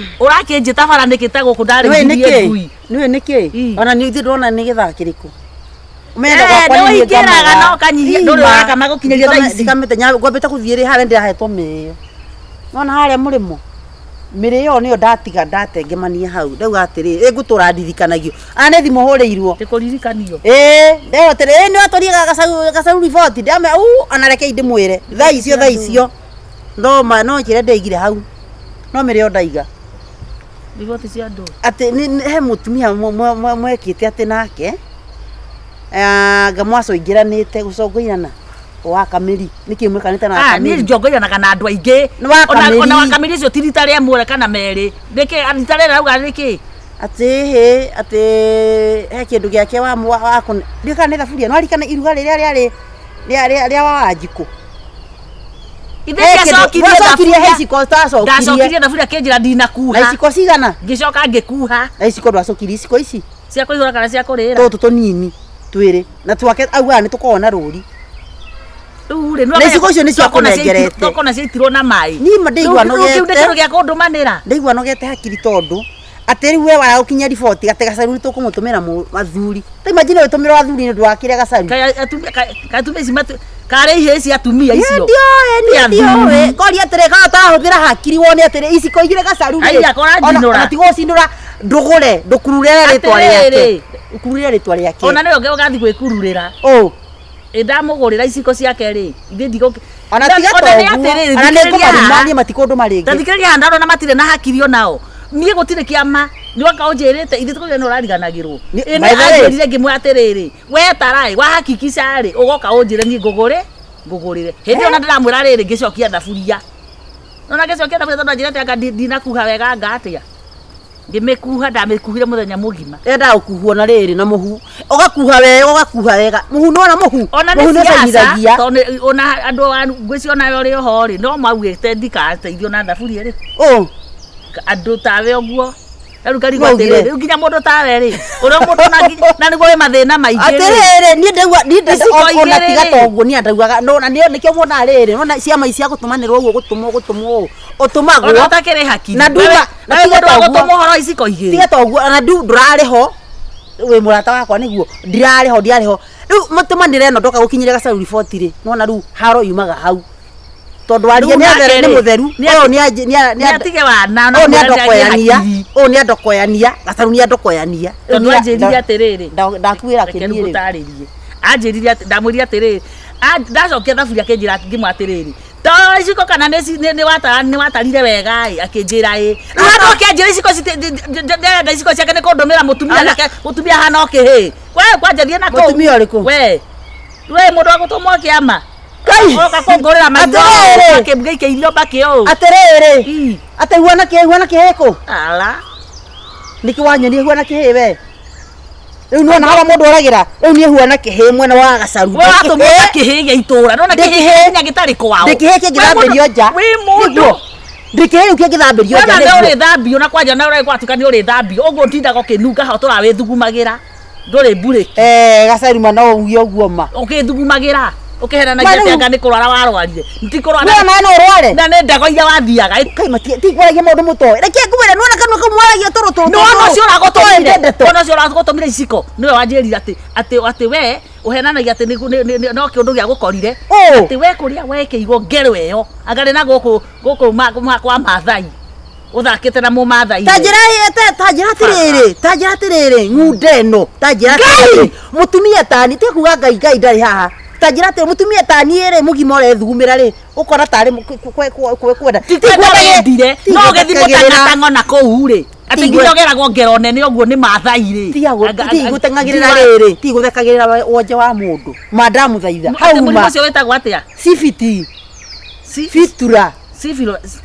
Ũrakĩnjĩta bara nĩkĩ ta gũkũ Nĩũĩ ndarĩithirie nĩkĩ? ngui? Nĩũĩ nĩkĩ? Ii. Ona nĩ ithuĩ ndĩrona nĩ gĩthaa kĩrĩkũ? Ũmenye Eh, gwakwa nĩ niĩ nĩũingĩraga ngamaga. na ũkanyihia, ndũrĩ Ima. ũrakama gũkinyĩria thaa ici. Ndikamĩte ngwambĩte gũthiĩ rĩ harĩa ndĩrahetwo mĩrĩo. Nĩwona harĩa mũrĩmo? Mĩrĩo nĩyo ndatiga ndatengemania hau. Ndauga atĩrĩ, ĩngũtũra ndirikanagio. Aya nĩ thimũ hũrĩirwo. Ndĩkũririkanio. Ĩĩ, nderwo atĩrĩ, ĩĩ nĩwatwarire gacaũ riboti. Ndamwĩra uu ona rekei ndĩmwĩre. Thaa icio thaa icio. No ma no njĩre ndĩigire hau. No mĩrĩo ndaiga. Riboti cia andũ. Atĩ he mũtumia mwekĩte atĩ nake anga mwacoingĩranĩte gũcongoirana wa kamĩri. Nĩkĩ mwĩkanĩte na Ah, niĩ wakamĩri? njongoiranaga na andũ aingĩ. Nĩ wa Ona kamĩri. ona wakamĩri ũcio ti rita rĩa mũre kana merĩ. Nĩkĩ rita rĩrĩ rauga nĩkĩ? Atĩ hĩ atĩ he kĩndũ gĩake wa wa ndiũĩ kana nĩ thaburia. Nĩwaririkana iruga rĩrĩa rĩarĩ rĩa wa Wanjikũ? Ithe He kĩndũ- ndiacokirie wacokirie he thaburia. iciko ũtacokirie. Ndacokirie thaburia kĩnjĩra Na ndinakuha. iciko cigana? Ngĩcoka ngĩkuha. Na iciko ndwacokirie iciko ici? Cia kũihũra kana cia kũrĩra? Tũtũ tũnini twĩrĩ. Na twake augaga nĩ tũkoragwo na rũri. Rĩu rĩ, Na iciko icio nĩcio akũnengerete. Tokona ciaitirwo na maĩ. Niĩ ma ndĩigua Rĩu kĩu nĩ nogete. kĩndũ gĩa kũndũmanĩra. Ndaigua nogete hakiri tondũ atĩ rĩu we waga gũkinyia riboti atĩ gacaru nĩ tũkũmũtũmĩra athuri. Ta imagine ũgĩtũmĩrwo athuri nĩ ũndũ wa kĩrĩa gacaru. Kaĩ atumia kaĩ atumia ici matu karĩ ihĩĩ cia atumia icio. Ndiũĩ, Ti niĩ ndiũĩ. athuri. Ngoria atĩrĩ, kana ũtarahũthĩra hakiri wone atĩrĩ iciko igĩrĩ gacaru rĩ. Aiya, kora njinũra. Ona ti gũcinũra ndũgũre, ndũkurure rĩtwa rĩake. Atĩrĩrĩ. Ũkurure rĩtwa rĩake. Ona nĩwe ũgathiĩ gwĩkururĩra. Ũ. Ĩ ndamũgũrĩra iciko ciake rĩ, ithe ndigũkĩ. Ona tiga Ona nĩ toguo. atĩrĩrĩ, Ona nĩ thikĩrĩria ngũmaruma haha. niĩ matikũndũma rĩngĩ. Ta thikĩrĩria haha ndarona matirĩ na hakiri onao. Niĩ gũtirĩ kĩama. Nĩ waka ũnjĩrĩte ithe tũkũgĩa nĩ ũrariganagĩrwo. Nĩ- Ĩ by the way- anjĩrire ngĩmwĩra atĩrĩrĩ, we taraĩ wahakikisha rĩ, ũgoka ũnjĩre niĩ ngũgũre ngũgũrĩre. Hĩndĩ ĩyo na ndĩramwĩra rĩrĩ ngĩcokia thaburia. Nona ngĩcokia thaburia tondũ anjĩrĩte anga ndinakuha wega anga atĩa. Ngĩmĩkuha ndamĩkuhire mũthenya mũgima. Endaga gũkuhwo na rĩrĩ na mũhu. Ũgakuha wega, ũgakuha wega. Mũhu nĩwona mũhu? Ona Mũhu nĩ nĩ siasa ũcainithagia. tondũ ona andũ a ngwĩciria onawe ũrĩ oho rĩ no maugĩte ndikateithio na thaburia rĩ. Ũ. Andũ tawe ũguo. Rĩu ngarigwo Maugire. atĩrĩrĩ, rĩu nginya mũndũ tawe rĩ, ũrĩa mũndũ na nginya na nĩguo wĩ mathĩna maingĩ rĩ. Atĩrĩrĩ, niĩ ndaigua niĩ Iciko ona igĩrĩ tiga rĩ. toguo niĩ ndaugaga no na nĩo nĩkĩo muonaga rĩrĩ nona ciama ici cia gũtũmanĩrwo ũguo gũtũmwo gũtũmwo ũũ ũtũmagwo Ona ũtakĩrĩ hakiri. Na nduma- na Wewe tiga mũndũ wa toguo. gũtũmwo ũhoro wa iciko igĩrĩ. tiga toguo ona ndu ndũrarĩ ho wĩ mũrata wakwa nĩguo ndirarĩ ho ndiarĩ ho rĩu mũtũmanĩre ĩno ndoka gũkinyĩra gacaru riboti rĩ nona rĩu haro yumaga hau tondũ waria Rĩu nĩ nake athere nĩ rĩ, mũtheru nĩ ũyũ nĩ anji- nĩ Nĩ atige wana na ũyũ nĩ mwĩre nĩ agĩe andokoyania hakiri. ũyũ nĩ andokoyania gacaru nĩ andokoyania Rĩu Tondũ nĩ- anjĩrire atĩrĩrĩ. ndakuĩra Reke rĩu kĩniĩ rĩu ngũtarĩrie. Anjĩrire atĩ ndamwĩrire atĩrĩrĩ, ndacokia thaburia akĩnjĩra ngĩmwĩra atĩrĩrĩ, to iciko kana nĩ nĩ nĩ watarire wega ĩ, akĩnjĩra ĩ. Rĩu andũ akĩanjĩra iciko ndĩrenda iciko ciake nĩ kũndũmĩra mũtumia Ana- nake mũtumia hana o kĩhĩ. We kwanja thiĩ na kũu. Mũtumia ũrĩkũ? We. We mũndũ wa gũtũmwo kĩama. Kai! Oka kũngũrĩra maitho. Atĩrĩrĩ! Akĩngĩikia irio mbakĩ ũũ. Atĩrĩrĩ! Ii. Atĩ huana kĩhĩ huana kĩhĩ kũ? Ala. Nĩkĩ wanyonia huana kĩhĩ we? Rĩu nĩwona harĩa mũndũ oragĩra? Rĩu niĩ huana kĩhĩ mwena wa gacaru. We watũmwo ta kĩhĩ gĩa itũra. Nĩwona Ndĩ kĩhĩ kĩhĩ. nginya gĩtarĩ kwao. Ndĩ kĩhĩ kĩngĩthambĩrio nja. Wĩ mũndũ. Nĩguo. Ndĩ kĩhĩ rĩu kĩngĩthambĩrio nja Wona nĩ nĩguo. ũrĩthambio na kwanja na ũrĩa gwatuĩka nĩ ũrĩthambio ũguo ũtindaga ũkĩnunga haha ũtũraga wĩthugumagĩra ndũrĩ mburĩki Eh, gacaru ma no uge ũguo ma. ũkĩthugumagĩra ũkĩhenanagia Ma atĩ rĩu- anga nĩ kũrwara warwarire ti kũrwara Nĩwona nawe no ũrware? na nĩ ndago iria wathiaga Kai mati ti kwaragia maũndũ mũtoĩ. Reke ngwĩre nĩwona kanua kau mwaragia tũrũ tũrũ. nĩwona ũcio ũragũtũmire ndeto. wona ũcio ũragũtũmire iciko nĩwe wanjĩrire atĩ atĩ atĩ we ũhenanagia atĩ no kĩũndũ gĩa gũkorire Ũ. atĩ we kũrĩa wekĩirwo ngero ĩyo anga nĩ na gũkũ gũkũ kwa Maathai ũthakĩte na mũmathai Ta njĩra ta njĩra atĩrĩrĩ, ta njĩra atĩrĩrĩ, ng'unda ĩno, ta njĩra atĩrĩrĩ, mũtumia tani, ti kuga Ngai Ngai ndarĩ haha. Ta njĩra atĩrĩ, mũtumia tani rĩ, mũgima ũrethugumĩra rĩ, ũkona tarĩ kwenda. ti kwenda wendire no ũgĩthiĩ mũtang'atang'o na kũu rĩ atĩ nginya ũgeragwo ngero nene ũguo nĩ Maathai rĩ Ti gũteng'agĩrĩra rĩrĩ, ti gũthekagĩrĩra wonje wa mũndũ. Ma ndamũthaitha. atĩ Hau mũrimũ ma. ũcio wĩtagwo atĩa Cibiti, fitura,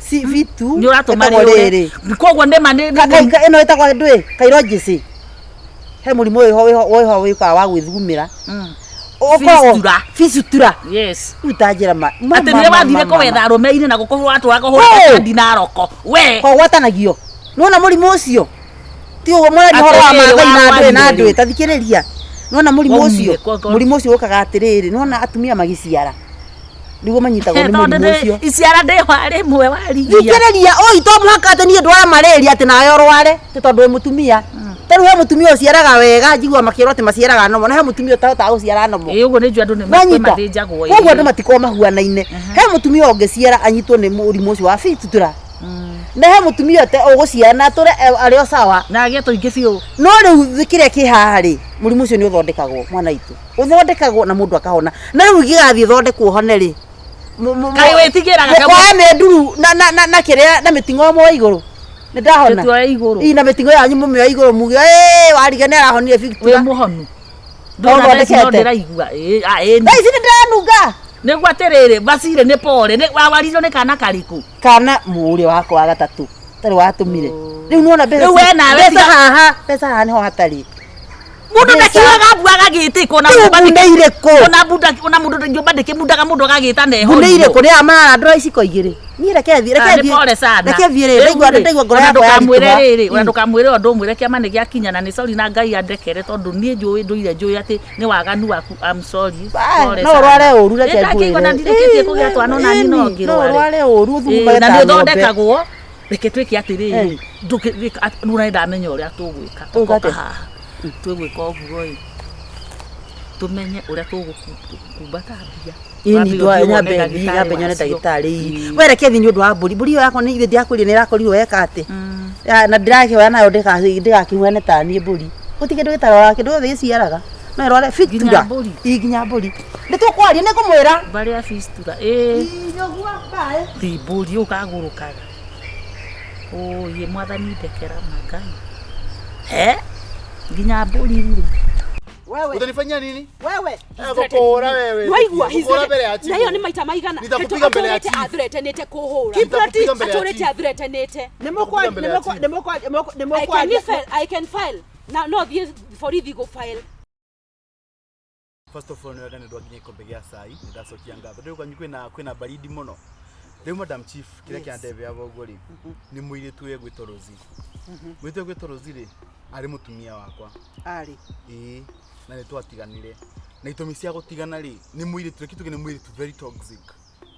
cibitu. nĩ ũratũma ĩtagwo rĩũre rĩrĩ. koguo nĩ ma nĩ Ĩno ĩtagwo ndũĩ, kairojĩcĩ. He mũrimũ wĩho wĩho wĩho wĩkaga wa gwĩthugumĩra. Ũkoragwo- Fistula. Fistula. Yes. Rĩu ta njĩra ma. Atĩ nĩwe wathire kũwetha arũme-inĩ na gũkũ watũraga Oh! kũhũra kandi na roko we Kogwatanagio. Nĩwona mũrimũ ũcio? Ti ũguo mũraria ũhoro wa Atĩrĩrĩ, Maathai na ndũĩ na warwarire ndũĩ, rĩ. ta thikĩrĩria. Nĩwona mũrimũ Waumire ũcio? kwa- Mũrimũ ũcio ũkaga atĩrĩrĩ, nĩwona atumia magĩciara. Nĩguo manyitagwo nĩ Tondũ mũrimũ ũcio. Iciara ndĩ wa rĩmwe warigia. Thikĩrĩria, oi to mũhaka atĩ niĩ ndware malaria atĩ nawe ũrware, atĩ tondũ wĩ mũtumia. Ta rĩu he mũtumia ũciaraga wega, njiguaga makĩrwo atĩ maciaraga nomo, na he mũtumia ũtahotaga gũciara nomo. Ĩĩ ũguo nĩ njũĩ andũ nĩ Wanyita? mathĩnjagwo. Koguo andũ matikoragwo mahuanaine. He mũtumia ũngĩciara anyitwo nĩ mũrimũ ũcio wa fistula. Na he mũtumia ũgũciara na atũre arĩ o sawa. Na agĩe tũingĩ biũ. No rĩu kĩrĩa kĩ haha rĩ, mũrimũ ũcio nĩ ũthondekagwo mwana witũ. Ũthondekagwo na mũndũ akahona. Na rĩu ingĩgathiĩ thondekwo hone rĩ, Kaĩ wĩtigĩraga mũkoya mĩnduru na kĩrĩa na mĩting'o muoe igũrũ. Nĩ ndahona. Tũtuoe igũrũ. Ii na mĩting'o yanyu mũmĩoe igũrũ muge ĩĩ wariga nĩ arahonire Wĩ fistula. mũhonu. Ndona thaa ici no Ũthondekete. ndĩraigua. Ĩĩ, ah, ĩĩ. Thaa ici nĩ ndĩranunga. Nĩguo atĩrĩrĩ, bacirĩ nĩ pore. Nĩ wawaririo nĩ kana karĩkũ? Kana mũrĩ wakwa wa gatatũ tarĩ watũmire. Rĩu nĩwona mbeca Rĩu we nawe mbeca haha, mbeca haha nĩho hatarĩ. Mũndũ Mbeca. ndakiugaga mbu agagĩtĩka ona Rĩu nyũmba mbune irĩkũ? ona bunda ona mũndũ nyũmba ndĩkĩmundaga mũndũ agagĩta na Mbune ehorio. irĩkũ? Nĩ aya mararandũra iciko igĩrĩ. Niĩ reke thiĩ, reke Ah, nĩ thiĩ. pole sana. Reke thiĩ rĩ, Rĩu ndaigua rĩ, ndaigua ngoro ona yakwa ndũkamwĩre yaritũha. rĩrĩ, ona ndũkamwĩre ũndũ ũmwĩre kĩama nĩ gĩakinya na nĩ sorry na Ngai andekere tondũ niĩ njũĩ ndũire njũĩ atĩ nĩ waganu waku I'm sorry. Ai, Pole no sana. ũrware ũru reke Ĩ, ndakĩigua na ngwĩre. ndirĩkĩtie kũgĩa twana ona niĩ no Ĩni, no ngĩrware. ũrware ũru Ĩ, ũthugumage na ta nĩ ng'ombe. ũthondekagwo reke twĩke atĩrĩrĩ Eh. rĩu nĩ ndamenya ũrĩa tũgwĩka Tũgwĩka tũgoka atĩa? haha twĩgwĩka ũguo ĩ tũmenye ũrĩa tũgũkumbata mbia Ĩni Wambe ndwa ũthiĩ wone nyambe thiĩ ndagĩtarĩ nyambe nyone wacio. ndagĩtarĩ. Ĩ. We reke thiĩ nĩ ũndũ wa mbũri. Mbũri ĩyo yakwa nĩ ithe ndiakwĩrire nĩ ĩrakorirwo yeka atĩ. Ya, na ndĩrakĩoya nayo ndĩgakĩhuane ta niĩ mbũri. Gũtirĩ kĩndũ gĩtarwaraga, kĩndũ gĩothe gĩciaraga. No ĩrware fistula. mbũri? Ĩ, nginya mbũri. Nĩ tũkwaria, nĩ ngũmwĩra. Mbarĩ ya fistula ĩ Nyũgua, bye. ti mbũri ũkagũrũkaga ũyĩ mwathani ndekera ma Ngai he nginya mbũri rĩ Wewe, Utanifanyia nini? wewe. Kukuhũra wewe. Waigua Kukuhũra mbere ya chifu. na hiyo nĩ maita maigana Nitakupiga mbele ya chief. athuretanĩte kũhũra Nitakupiga mbele ya atũrĩte chief. athuretanĩte Nĩmũkwa- mbele ya chief. I can file na no thiĩ borithi gũ file. First of all, nĩ wega nĩ ndwakinya ikombe gĩa cai, nĩ ndacokia ngatho. Rĩu kwanyu kwĩna baridi mũno. Rĩu Madam Chief, kĩrĩa kĩandebea ũguo rĩ, nĩ mũirĩtu ũyũ egwĩtwo Rosie. Mũirĩtu ũyũ egwĩtwo Rosie rĩ, arĩ mũtumia wakwa. Arĩ. Ĩĩ, na nĩ twatiganire. Na itũmi cia gũtigana rĩ, nĩ mũirĩtu, reke tuge nĩ mũirĩtu very toxic.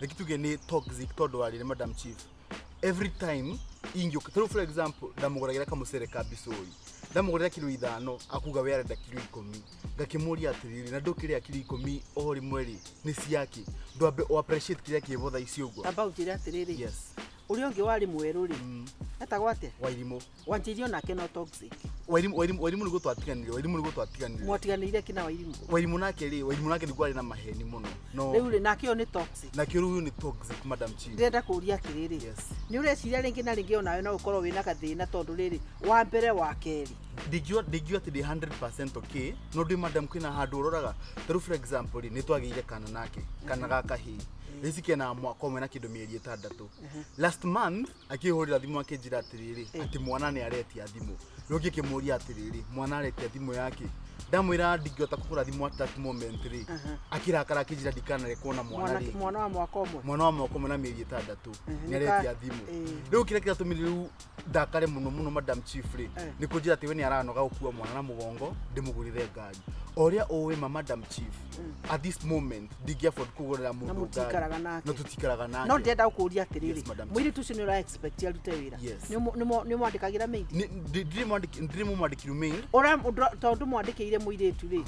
Reke tuge nĩ toxic tondũ wa rĩrĩ Madam Chief. Every time ingĩũka, tarĩu for example, ndamũgũragĩra kamũcere ka bicũi. Ndamũgũrĩra kiro 5, akuga we arenda kiro 10. Ngakĩmũria atĩrĩrĩ, na ndũkĩrĩa kiro 10 o rĩmwe rĩ, nĩ ciakĩ? Ndwambe o appreciate kĩrĩa kĩbo thaa ici ũguo. Amba ũnjĩre atĩrĩrĩ, Yes. ũrĩa ũngĩ warĩ mwerũ rĩ, etagwo atĩa? Wairimũ. Wanjĩirie onake no toxic. Wairimũ Wairimũ Wairimũ nĩguo twatiganire, Wairimũ nĩguo twatiganire. Mwatiganĩire kĩ na Wairimũ? Wairimũ nake rĩ, Wairimũ nake nĩguo arĩ na maheni mũno. No Rĩu rĩ, nake ũyũ nĩ toxic. nakĩo rĩu ũyũ nĩ toxic Madam Chief. Ndĩrenda kũũria atĩrĩrĩ, Yes. nĩ ũreciria rĩngĩ na rĩngĩ onawe no ũkorwo wĩna gathĩna tondũ rĩrĩ, wa mbere wa kerĩ. Ndingiuga atĩ ndĩ 100% okay, no ndĩ madam kwĩna handũ ũroraga. Ta rĩu for example rĩ, nĩ twagĩire kana nake, kana ga kahĩĩ. Thaa ici kena mwaka ũmwe na kĩndũ mĩeri 6. Last month akĩhũrĩra thimũ akĩnjĩra atĩrĩrĩ, atĩ mwana nĩ aretia thimũ. Rĩu ngĩkĩmũria atĩrĩrĩ, mwana aretia thimũ yake? Ndamwĩra ndingĩhota kũgũra thimũ at that moment rĩ, akĩrakara akĩnjĩra ndikanareke kuona mwana rĩngĩ. Mwana wa mwaka ũmwe. Mwana wa mwaka ũmwe na mĩeri 6 nĩ aretia thimũ. Rĩu kĩrĩa kĩratũmire rĩu ndakare mũno mũno Madam Chief rĩ, nĩ kũnjĩra atĩ we nĩ aranoga gũkua mwana na mũgongo, ndĩmũgũrĩre ngari. O ũrĩa ũĩ ma Madam Chief, at this moment ndingĩ afford kũgũrĩra mũndũ ngari. Mũtikaraga nake. Na tũtikaraga nake. No ndĩrenda gũkũria atĩrĩrĩ, Yes, Madam Chief. mũirĩtu ũcio nĩ ũra expect arute wĩra? Yes. Nĩ ũmwandĩkagĩra maid? Ndirĩ mũmwandĩkĩru maid. Tondũ mwandĩkĩire mũirĩtu rĩ,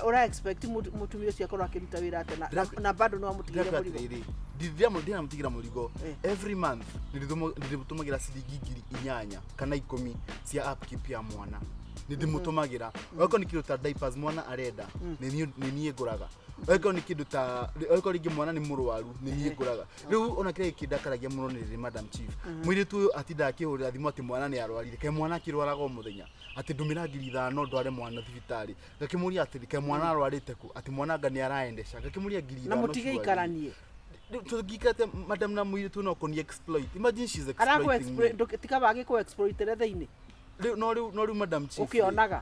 ũra expect mũtumia ũcio akorwo akĩruta wĩra atĩa na bado no amũtigĩre Ndĩrakwĩra mũrigo? atĩrĩrĩ, ndĩramũtigĩra mũrigo. Every month ndĩrĩmũtũmagĩra ciringi 8,000 kana 10 cia upkeep ya mwana, nĩ ndĩmũtũmagĩra. Okorwo nĩ kĩndũ ta diapers mwana arenda, nĩ niĩ ngũraga. Okorwo nĩ kĩndũ ta okorwo rĩngĩ mwana nĩ mũrwaru, nĩ niĩ ngũraga. Rĩu ona kĩrĩa kĩndakaragia mũno nĩ rĩrĩ Madam Chief, mũirĩtu ũyũ atindaga akĩhũrĩra thimũ atĩ mwana nĩ arwarire. Kaĩ mwana akĩrwaraga o mũthenya? Atĩ ndũmĩra 5,000 ndware mwana thibitarĩ. Ngakĩmũria atĩrĩ, kaĩ mwana arwarĩte kũ? Atĩ mwana anga nĩ araendesha. Ngakĩmũria ngiri Na ithano mũtigĩikaranie. Tũngĩikara madam na mũirĩtu no kũni exploit. Imagine she's exploiting me. Tikaba agĩkũ-exploitere thĩinĩ. Rĩu no rĩu Madam Chief rĩ, ũkĩonaga.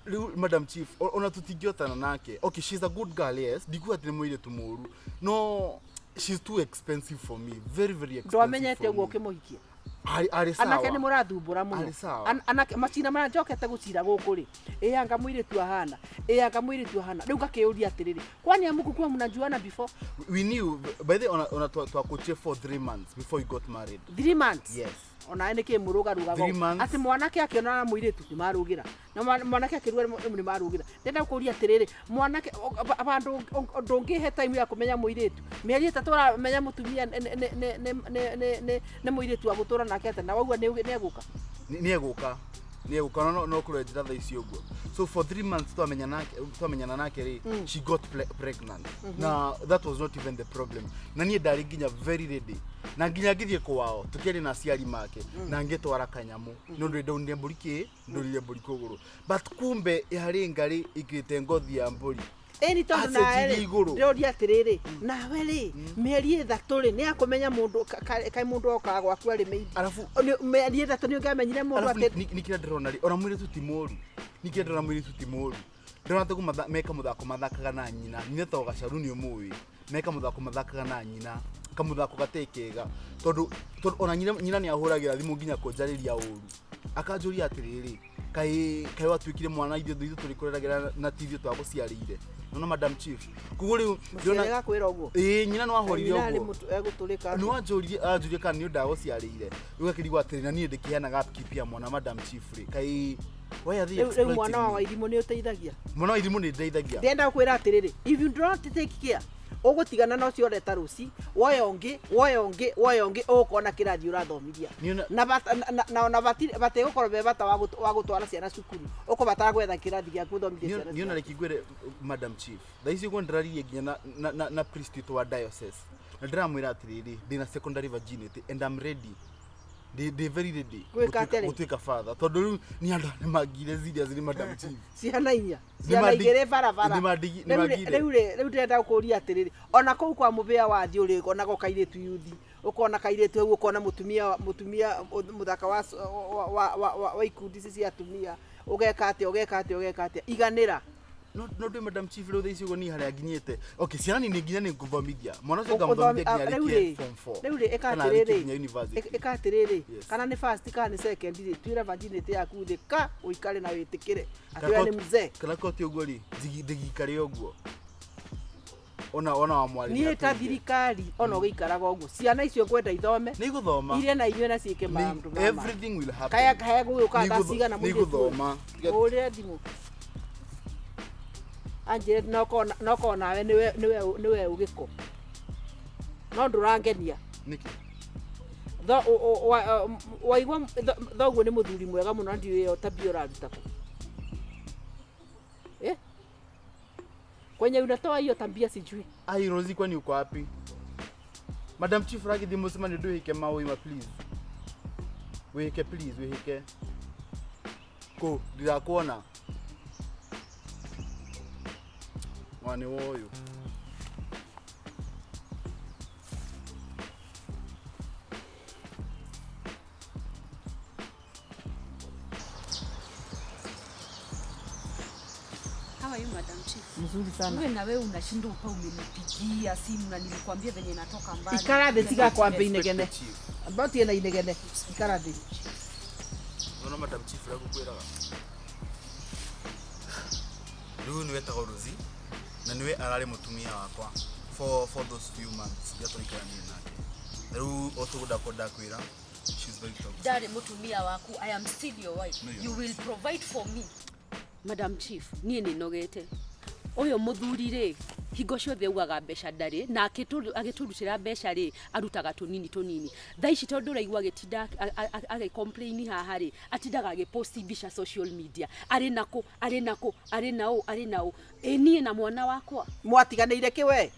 Rĩu Madam Chief, ona tũtingĩhotana nake. Okay, she's a good girl, yes, ndikuga atĩ nĩ mũirĩtu mũũru, no she's too expensive for me, very very expensive Ndwamenyete for ũguo me. ũkĩmũhikia? Arĩ Anake nĩ sawa. mũrathumbũra mũno. Arĩ sawa. Anake macira marĩa njokete gũcira gũkũ rĩ, ĩ anga mũirĩtu ahana, ĩ anga mũirĩtu ahana. Rĩu ngakĩũria atĩrĩrĩ, kwani amũkukua mnajuana before? We knew by the way, ona twakuchie for 3 months before we got married. 3 months? Yes. Onawe nĩ kĩ mũrũgarũgaga Three months. atĩ mwanake akĩonana na mũirĩtu nĩ marũgĩra, na mwanake akĩruga nĩ marũgĩra. Ndĩrenda kũria atĩrĩrĩ, mwanake bandũ ndũngĩhe time ya kũmenya mũirĩtu mĩeri 3 ũramenya mũtumia nĩ mũirĩtu wa gũtũra nake atĩa, na waigua nĩ egũka? Nĩ egũka, nĩ egũka, no kũrenjera thaa ici ũguo. So for 3 months twamenyana nake rĩ, she got pregnant. Na that was not even the problem. Na niĩ ndarĩ nginya very ready, na nginya ngĩthiĩ kwao tũkĩaria na aciari make, na ngĩtwara kanyamũ nĩ ũndũ ndaunire mbũri kĩ ndũrire mbũri kũgũrũ, but kumbe harĩ ngarĩ ikĩte ngothi ya mbũri. Ĩni tondũ nawe Aceti rĩ, igũrũ. ndĩroria atĩrĩrĩ, nawe rĩ, mĩeri 3 rĩ, nĩ akũmenya mũndũ kaĩ mũndũ okaga gwaku arĩ maid? Arabu Mĩeri 3 nĩ ũngĩamenyire mũndũ arabu atĩ nĩ kĩrĩa ndĩrona rĩ, ona mũirĩtu ti mũru, nĩ kĩrĩa ndĩrona mũirĩtu ti mũru, ndĩrona tũkũ meka mũthako mathakaga na nyina. Nyina to gacaru nĩ ũmũĩ, meka mũthako mathakaga na nyina, kamũthako gatarĩ kega, tondũ ona nyina nĩ ahũragĩra thimũ nginya kũnjarĩria ũru, akanjũria atĩrĩrĩ, kaĩ watuĩkire mwana ithuĩ tũrĩ kũreragĩra na ti ithuĩ twagũciarĩire. Nona Madam Chief, koguo rĩu Mũciari agakwĩra ũguo? Ĩĩ, nyina no ahũrire Nyina arĩ ũguo. Egũtũrĩka. Nĩ wanjũririe, anjũririe kana nĩ ndagũciarĩire. Rĩu akĩrigwo atĩrĩ, na niĩ ndĩkĩheanaga upkeep ya mwana, Madam Chief rĩ, kaĩ why are they Rĩu exploiting mwana wa me? Wairimũ nĩ ũteithagia? Mwana wa irimũ nĩ ndeithagia. Ndĩrenda gũkwĩra atĩrĩrĩ, if you do not take care, ũgũtigana na ũcio ũreta rũci, woya ũngĩ, woya ũngĩ, woya ũngĩ, ũgũkona kĩrathi ũrathomithia. Na ona batigũkorwo be bata wa gũtwara ciana cukuru, ũkũbatara gwetha kĩrathi gĩa gũthomithia ciana Niona ciaku. reke ngwĩre, Madam Chief, thaa ici ũguo ndĩraririe nginya na priest witũ wa diocese, na ndĩramwĩra atĩrĩrĩ, ndĩna secondary virginity and I'm ready, ndĩ very ready Gwĩka atĩrĩ? Gũtuĩka father, tondũ rĩu nĩ andũ nĩ mangire serious nĩ Madam Chief. Ciana inya, ciana igĩrĩ barabara. Nĩmangire. Rĩu ndĩrenda gũkũria atĩrĩrĩ, ona kũu kwa mũbĩa wathiĩ ũrĩonaga kairĩtu yuthi, ũkona kairĩtu hau, ũkona mũtumia mũthaka wa ikundi ici cia atumia, ũgeka atĩa, ũgeka atĩa, ũgeka atĩa, iganĩra. No ndĩ Madam Chief, rĩu thaa ici ũguo niĩ harĩa nginyĩte, okay, ciana nini nginya nĩ ngũthomithia mwana ũcio, ngamũthomithia nginya Rĩu arĩkie rĩ, form 4 rĩu rĩ, ĩka kana arĩkie atĩrĩrĩ, nginya university. Ĩka atĩrĩrĩ, Yes. kana nĩ first kana nĩ second rĩ, tuĩra virginity yaku thĩ ka ũikare na wĩtĩkĩre atĩ we nĩ mzee. Kana ko ti ũguo rĩ, ndigikare ũguo ona wa mwarĩ. Niĩ ta thirikari, ona ũgĩikaraga ũguo, ciana icio ngwenda ithome. Nĩ igũthoma. Irie na inyuĩ na ciĩke maũndũ ma ma. Everything will happen. Kaya gũgĩũka thaa cigana Nĩ mũirĩtu ũyũ? igũthoma. Ũrĩre thimũ anjĩre nokorwo nawe nĩwe ũgĩko no ndũrangenia. Nĩkĩ? Waigua thoguo nĩ mũthuri mwega mũno, na ndiũĩ ĩyo tabia ũraruta kũ. Eh? Kwenye unatoa hiyo tabia sijui. Ai, Rosie, kwani uko wapi? Madam Chief, ragithie mũcemanio, ndwĩhĩke maũima, please. Wĩhĩke, please, wĩhĩke kũ ndirakuona mwana wa ũyũ. How are you, Madam Chief? Mzuri sana. Wewe na wewe unashindwa upa umenipigia simu na nilikwambia venye natoka mbali. Ikara thĩ, tiga kwambia inegene. Chief. Ambao na inegene, ikara thĩ. Nona Madam Chief ũrĩa ngũkwĩraga rĩu nĩwe etagwo Rosie, na nĩwe ararĩ mũtumia wakwa for those few months iria tũraikarania nake, na rĩu o tũguo ndakwĩra, she's very toxic. Ndarĩ mũtumia waku, I am still your wife. No, you're You not. will provide for me. Madam Chief, niĩ nĩ nogete. Ũyũ mũthuri rĩ, hingo ciothe augaga mbeca ndarĩ, na agĩtũrutĩra mbeca rĩ, arutaga tũnini tũnini. Thaa ici tondũ ũraigua agĩtinda agĩ-complain haha rĩ, atindaga agĩposti mbica social media. Arĩ nakũ, arĩ nakũ, arĩ na ũ, arĩ na ũ. Ĩ niĩ na mwana wakwa. Mwatiganĩire kĩ we?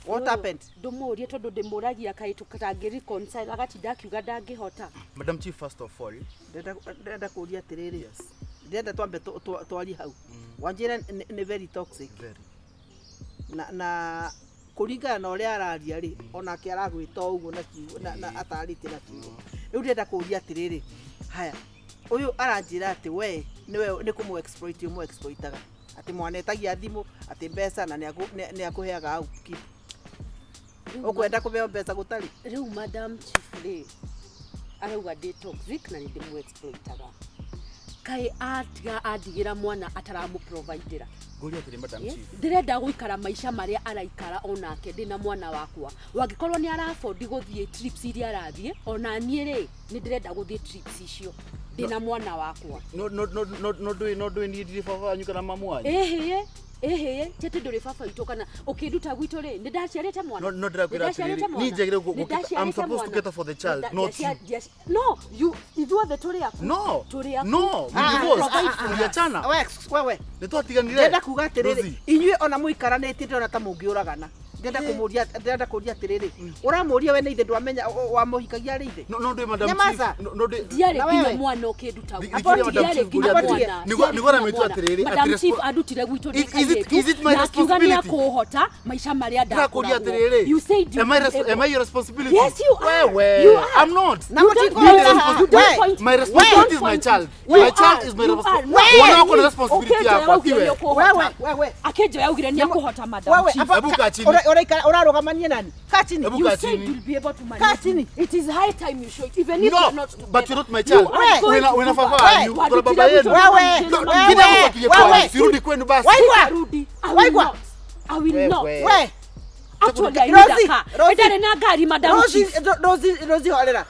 What happened? Ndũmũrie tondũ ndĩmũragia kaĩ tũtangĩ reconcile, agatinda akiuga ndangĩhota. Madam Chief, first of all, Ndĩrenda kũria atĩrĩrĩ, Yes. ndĩrenda twambe twarie hau wanjĩre nĩ very toxic. Very. Na kũringana na ũrĩa araria rĩ, onake aragwĩta o ũguo na kiugo na atarĩtie na kiugo. Rĩu ndĩrenda kũria atĩrĩrĩ, haya, ũyũ aranjĩra atĩ we nĩwe nĩ kũmũ exploit ũmũ exploitaga, atĩ mwanetagia thimũ, atĩ mbeca na nĩ akũheaga upkeep. Ũkwenda kũheo mbeca gũtarĩ? Rĩu Madam Chief rĩ, Arauga ndĩ toxic na nĩ ndĩmũ-exploitaga. Kaĩ atiga andigĩra mwana ataramũ-providera. Ngũria atĩrĩ Madam Chief. Ndĩrenda gũikara maica marĩa araikara onake ndĩna mwana wakwa. Wangĩkorwo nĩ ara afford gũthiĩ trips iria arathiĩ, ona niĩ rĩ, nĩ ndĩrenda gũthiĩ trips icio ndĩna mwana wakwa. No no no no no ndũĩ no ndũĩ niĩ ndirĩ baba wanyu kana mamu wanyu. Ĩhĩĩ, ĩhĩĩ, ti atĩ ndũrĩ baba witũ kana ũkĩnduta gwitũ rĩ, nĩ ndaciarĩte mwana. No no ndĩrakwĩra Nĩndaciarĩte atĩrĩrĩ, mwana. niĩ njagĩrĩirwo I'm Nĩndaciarĩte supposed to mwana. cater for the child, not you. No, you ithuothe tũrĩ aku. No. Tũrĩ aku. No, we Ah, divorced. ah, ah, ah. Tuliachana. We, wewe Nĩ twatiganire. ndĩrenda kuga atĩrĩrĩ Rosie. inyuĩ ona mũikaranĩtie ndĩrona ta mũngĩũragana. Ndĩrenda kũmũria, ndĩrenda kũria atĩrĩrĩ, ũramũria we nĩ ithe ndwamenya wamũhikagia arĩ ithe? No no ndũĩ Madam Nyamaza. Chief. No no ndũĩ Ndiarĩ Na nginya wewe? mwana ũkĩnduta Thi- gwitũ. thikiria Madam Ndiarĩ Chief nginya ngũria atĩrĩrĩ. mwana. Nĩguo Ndiarĩ nĩguo nginya aramĩtua mwana. atĩrĩrĩ Madam atĩ Chief andutire gwitũ ndĩ Is kairĩtu it my na akiuga nĩ responsibility? akũhota maica marĩa Ndĩrakũria ndakoragwo. atĩrĩrĩ. You said you Am I would be am able. I your responsibility? Yes, you are. Wewe. You are. I'm not. Na You mũtingũra don't point haha. me. You don't We. point My me. responsibility You is my don't child. point me. My You child are. is my You are. responsibility. Mwana wako ni responsibility Ũkĩnjoya yakwa, augire tiwe. nĩ ũkũhota. Wewe, wewe. Akĩnjoya augire nĩ akũhota, Madam Wewe, Chief. apa- Hebu kaa chini. Ũrarũgamania nani? Kaa chini. Hebu You kaa said chini. you'll be able to Kaa manage. chini. It is high time you show it. Even if No, you're not together. but you're not my child. You are going Wena to wena do baba that. wanyu, kuna baba yenu. Wewe, No, wewe, ngine akufuatilie wewe. kwanyu. Sirudi kwenu basi. Waigua. Sitarudi. I will Waigua. not. I will not. Wewe. We. Actually, I need a Rosie, car. Rosie. Ndarĩ na ngari, Madam Rosie, Chief. Rosie, Rosie horera.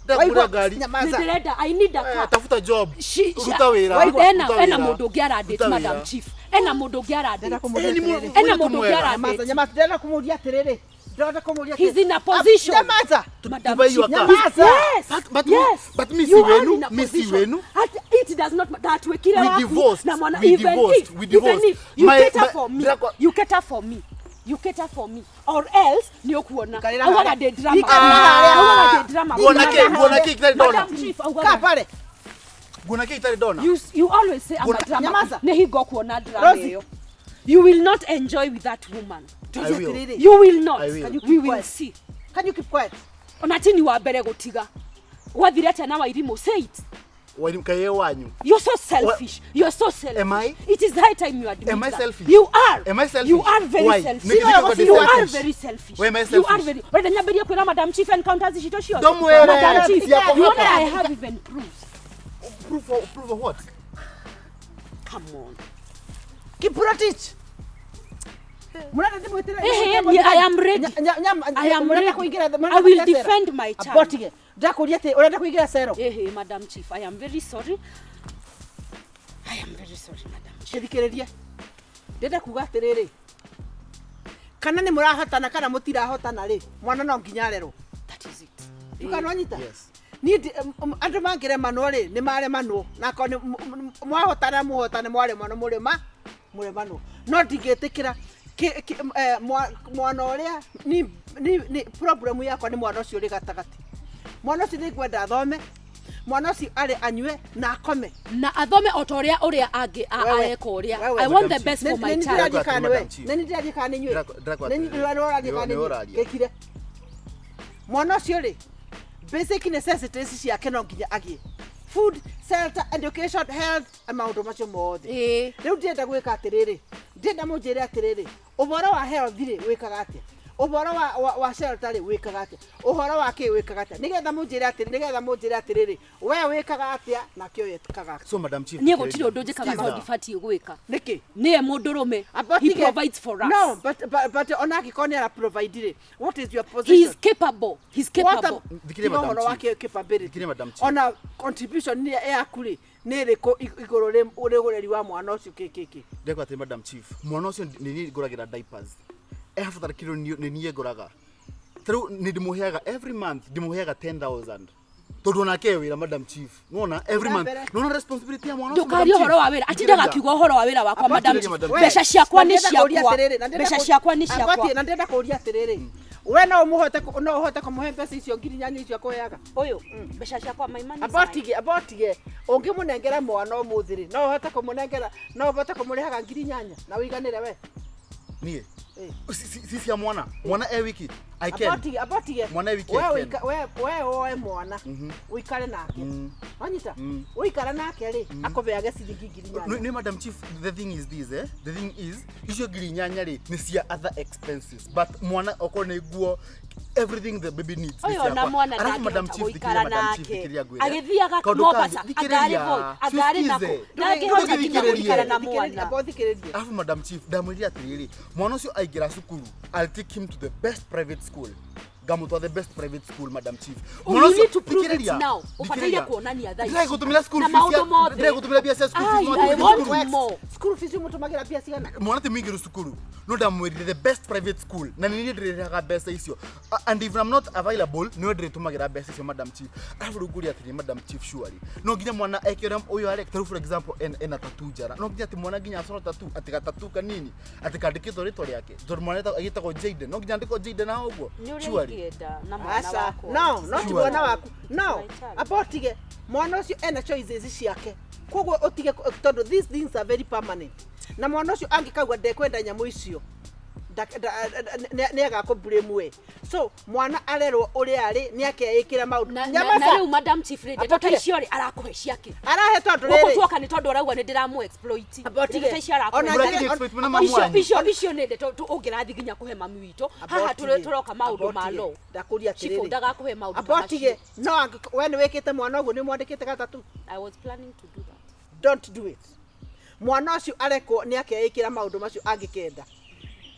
Ndakũgũrĩra ngari. Nyamaza. Nĩndĩrenda, I need a Eh, car. Tafuta job. She- Ruta wĩra. Ena Ruta ena wĩra. mũndũ ũngĩ aradate, Ruta Madam wĩra. Chief. Ena mũndũ ũngĩ aradate. Ndĩrenda kũmũria Eh, ni atĩrĩrĩ. Ena mũndũ ũngĩ mwega. aradate. Nyamaza, nyamaza. Ndĩrenda kũmũria atĩrĩrĩ. Ndĩrenda kũmũria He's atĩrĩrĩ. in a position. Ah, Nyamaza. Madam Tubai Chief. your car. Nyamaza. Yes. But yes. but mi si You are wenu, in a mi si position. wenu. It does not matter. Ndatuĩkire We waku divorced. na mwana We even divorced. if, We divorced. Even if you cater for me. Ndĩrakwa- You cater for me. You cater for me or else nĩ ũkuona. Ikarĩra Augaga harĩa. ndĩ drama. Ikarĩra harĩa. Augaga ndĩ drama. Nguona kĩ- nguona kĩ itarĩ ndona? Madam Chief augaga Kaa pale. Nguona kĩ itarĩ ndona? You always say I'm a Nguona- drama. Nyamaza. Nĩ hingo kuona drama Rosie. ĩyo. You will not enjoy with that woman. I will. Atĩrĩrĩ. You will not. I will. Can you We keep will quiet? see. Can you keep quiet? Ona ti ni wa mbere gũtiga. Gwathire atĩa na Wairimũ? Say it. Wairimũ kaĩ wanyu. You're so selfish. You're so selfish. Am I? It is high time you admit Am I that. selfish? You are. Am I selfish? You are very Why? selfish. Nĩkĩ nĩkĩ kwendete You are selfish? very selfish. Why am I You are selfish? very. Wenda nyambĩrie kwĩra Madam Chief encounters citũ ciothe. Ndũmwĩre. Madam Chief, Ciakwa you know hapa. I have even proofs. Proof of what? Come on. Kiprotich. Murenda ndimwĩtĩre. Eh, eh, I am ready. I am Murenda ready. kũingĩra. I will defend my child. Abotige. Ndakũria atĩ ũrenda kũingĩra cero. Eh, eh, Madam Chief, I am very sorry. I am very sorry, Madam Chief. Gĩthikĩrĩrie. Ndĩrenda kuga atĩrĩrĩ. Kana nĩ mũrahotana kana mũtirahotana rĩ, mwana no nginya arerwo. That is it. Ndũkanonyita? Yes. Niĩ andũ mangĩremanwo rĩ, nĩ maremanwo. Na akorwo nĩ mwahotana mũhotane, mwaremanwo mũrema mũremanwo. No ndingĩtĩkĩra mwana ũrĩa ni problem yakwa nĩ mwana ũcio ũrĩ gatagatĩ. Mwana ũcio nĩ ngwenda athome, mwana ũcio arĩ anyue na akome. Na athome o ta ũrĩa ũrĩa angĩ Wewe. areka ũrĩa. Wewe. I want the Madam best Nĩ for my nĩ child. ndĩrathiĩ kana nĩ we? Madam Chief. Nĩ ndĩrathiĩ kana nĩ inyuĩ? Ndĩrakwa Nĩ atĩrĩrĩ. ndĩrathiĩ kana nĩ Nĩ inyuĩ? ũraria. Gĩkire. Mwana ũcio rĩ, basic necessities ciake no nginya agĩe. Food, shelter, education, health, na maũndũ macio mothe. Ĩĩ. Rĩu ndĩrenda gwĩka atĩrĩrĩ, ndĩrenda mũnjĩre atĩrĩrĩ, ũhoro wa health rĩ wĩkaga atĩa? Ũhoro wa shelter rĩ wĩkaga atĩa? Ũhoro wa kĩ wĩkaga atĩa? Nĩgetha mũnjĩre atĩrĩ, nĩgetha mũnjĩre atĩrĩrĩ, we wĩkaga atĩa nake ũyũ ekaga atĩa? So Madam Chief. Niĩ gũtirĩ ũndũ njĩkaga Skiza. tondũ ndibatiĩ gwĩka. Nĩkĩ? Nĩye mũndũrũme. But He tige- provides for us. No, but ona angĩkorwo nĩ ara provide rĩ, what is your He position? is capable. He's What capable. Thikiria tiga Madam ũhoro wa Chief. capability. Thikiria Madam Chief. Ona contribution nĩ yaku rĩ, nĩ ĩrĩkũ igũrũ rĩ ũreri wa mwana ũcio kĩ kĩ kĩ? Ndĩrekwa atĩrĩ Madam Chief. Mwana ũcio nĩ niĩ ngũragĩra diapers. Ehabatara kĩndũ nĩ niĩ ngũraga. Ta rĩu nĩ ndĩmũheaga every month ndĩmũheaga 10,000. Tondũ onake e wĩra Madam Chief. Nĩwona every month. Mbere. Nĩwona responsibility ya mwana ũcio Ndũkarie Madam Chief? ũhoro wa wĩra. Atindaga Thikĩrĩria. akiuga ũhoro wa wĩra wakwa Madam Thikĩrĩria, Chief. Madam Mbeca ciakwa nĩ Na ndĩrenda kũũria ciakwa. atĩrĩrĩ, na ndĩrenda Mbeca kũũria- ciakwa nĩ ciakwa. Abatie, na ndĩrenda kũũria atĩrĩrĩ, we no ũmũhote no ũhote kũmũhe mbeca icio 8,000 icio akũheaga? Ũyũ mbeca ciakwa my money is mine. Abotige, abotige, ũngĩmũnengera mwana ũmũthĩ rĩ, no ũhote kũmũnengera, no ũhote kũmũrĩhaga 8,000 na ũiganĩre we? Niĩ. Eh. Si cia mwana. Mwana e wiki. I can. Abotige abotige. Mwana wiki We I can. we woe mwana uikare nake. Wanyita? Uikara nake rĩ, akũbeage ciringi ngiri No, inyanya. no, Madam Chief, the thing is this, eh? The thing is, icio ngiri inyanya rĩ nĩ cia other expenses, but mwana okorwo nĩ nguo, everything the baby needs nĩ Ũyũ ona ciakwa. mwana Alafu Madam ndangĩhota Chief, gũikara thikĩrĩria, Madam Chief, nake. thikĩrĩria ngwĩre. Agĩthiaga Kaũndũ Mombasa, kangĩ, thikĩrĩria, angarĩ Voi, angarĩ nakũ. siskize. Ndangĩhota nginya Thikĩrĩria. gũikara na mwana. Amba ũthikĩrĩrie. Alafu Madam Chief, ndamwĩrire atĩrĩrĩ, mwana ũcio aingĩra cukuru, I'll take him to the best private school. Ngamũtwara the best private school, Madam Chief. Oh, Mwana you ũcio- need to prove it thikĩrĩria, now. Ũbataire thikĩrĩria. kuonania thaa ici. Ndĩragũtũmĩra school Na fees maũndũ mothe. ndĩragũtũmĩra mbia cia school fees, Ai, no I atũmĩre want cukuru. more. School fees ũmũtũmagĩra mbia cigana? Mwana ti mũingĩru cukuru, no ndamwĩrire the best private school na nĩ niĩ ndĩrĩrĩhaga mbeca icio. And if I'm not available, nĩwe ndĩrĩtũmagĩra mbeca icio, Madam Chief. Arabu rĩu ngũria atĩrĩ, Madam Chief, surely no nginya mwana eke ũrĩa ũyũ areka? Tarĩu for example, ena tattoo njara, no nginya atĩ mwana nginya acoro tattoo, atĩ gatatu kanini atĩ kandĩkĩtwo rĩtwa rĩake, tondũ mwana agĩtagwo Jaden, no nginya andĩkwo Jaden na ũguo? Nĩ ũrĩa Surely. ingĩenda na mwana Aca. wakwa. No, no ti Sure. mwana waku. No, My child. amba ũtige. Mwana ũcio ena choices ciake. Koguo ũtige tondũ these things are very permanent. Na mwana ũcio angĩkauga ndekwenda nyamũ icio, nĩ agakũ blame we. So mwana arerwo ũrĩa arĩ, nĩ akeĩkĩra maũndũ. Na Nyamaca. rĩu Madam Chief rĩ, ndeto ta Abotige. icio rĩ, arakũhe ciake. Arahe tondũ Gũkũ rĩrĩ. tuoka nĩ tondũ arauga nĩ ndĩramũ exploit. Abotige. Ndeto ta icio arakũhe. Ona Mũrakĩria njĩra- exploit mũno mamu Icio wanyu. icio icio nĩ ndeto ũngĩrathiĩ nginya kũhe mami witũ. Haha tũroka maũndũ ma law. Ndakũria Chief atĩrĩrĩ. ndagakũhe maũndũ ta Abotige. macio. No we nĩ wĩkĩte mwana ũguo, nĩ mwandĩkĩte gatatũ. I was planning to do that. Don't do it. Mwana ũcio arekwo nĩ akeĩkĩra maũndũ macio angĩkenda.